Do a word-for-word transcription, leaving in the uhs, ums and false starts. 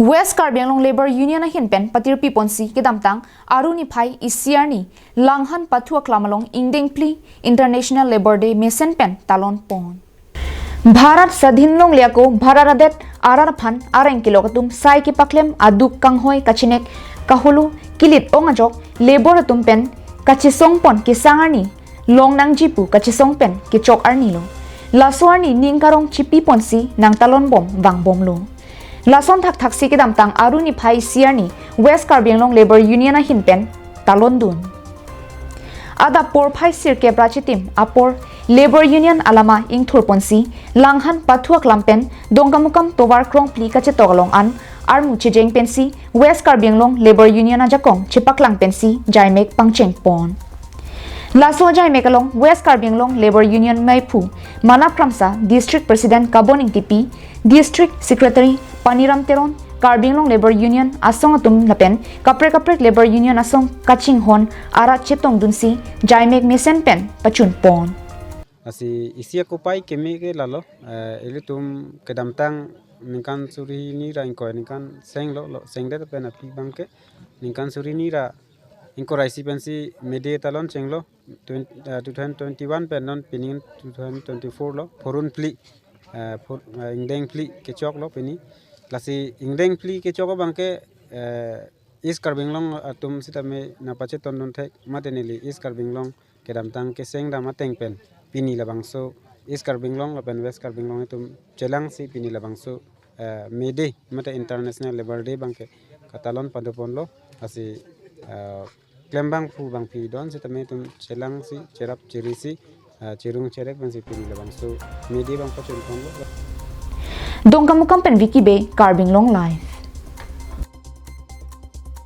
West Karbi Anglong Labour Union ahin pen patirpi ponsi kedamtang Aru niphai isi arni Langhan Pathu Aklam along ingdeng phli International Labour Day mesen pen talon pon. Bharat Sadhin longle ako Bharat adet arat aphan areng kelok atum sai kepaklem aduk kanghoi kachinek kahulu kilit ong ajok labour atum pen kachisong pon kesang arni long nangji pu kachisong pen kechok arni lo. Laso arni ning karong chipi ponsi nang talon bom vang bom lo. Lason thakthak si kedamtang Aru niphai isi arni West Karbi Anglong Labour Union ahin pen talon dun. Adap porphai sirkep ra chitim apor Labour Union alama ingthur ponsi Langhan Pathu Aklam pen Dongkamukam tovar krongphli kachetok along an armu chejeng pensi West Karbi Anglong Labour Union ajakong chepaklang pensi jaimek pangcheng pon. Laso jaimek along West Karbi Anglong Labour Union meiphu Manap Kramsa, District President Kabon Ingtipi, District Secretary Paniram Teron, Karbi Anglong Labour Union asong atum lapen kaprek kaprek Labour Union asong kachinghon arat chetong dunsi jaimek mesen pen pachun pon. Lasi isi akopai keme ke lalo, eh, ilitum kedamtang ningkan suri hini ra ingkoi ningkan seng lo, lo sengdet pen aphi abangke ningkan suri hini ra ingkoi ra isi pensi May Day talon chenglo, twenty, eh, two thousand twenty-one pen non pini two thousand twenty-four lo, phurun phli, eh, phur-, eh, ingdeng phli kechok lo pini. Lasi ingdeng phli kechok abangke, eh, East Karbi Anglong atum sitame nangpachetong dun thek mate neli East Karbi Anglong kedamtang keseng dam ateng pen pini labangso East Karbi Anglong lapen West Karbi Anglong atum chelangsi pini labangso, eh, May Day mate International Labour Day abangke katalon pado ponlo. Lasi, eh, klembang phu bangphi don sitame itum chelangsi cherap cherisi, eh, cherung cherek pensi pini labangso May Day abang pachun ponlo. Dongkamukam pen Vicky Bey, Karbi Anglong Live.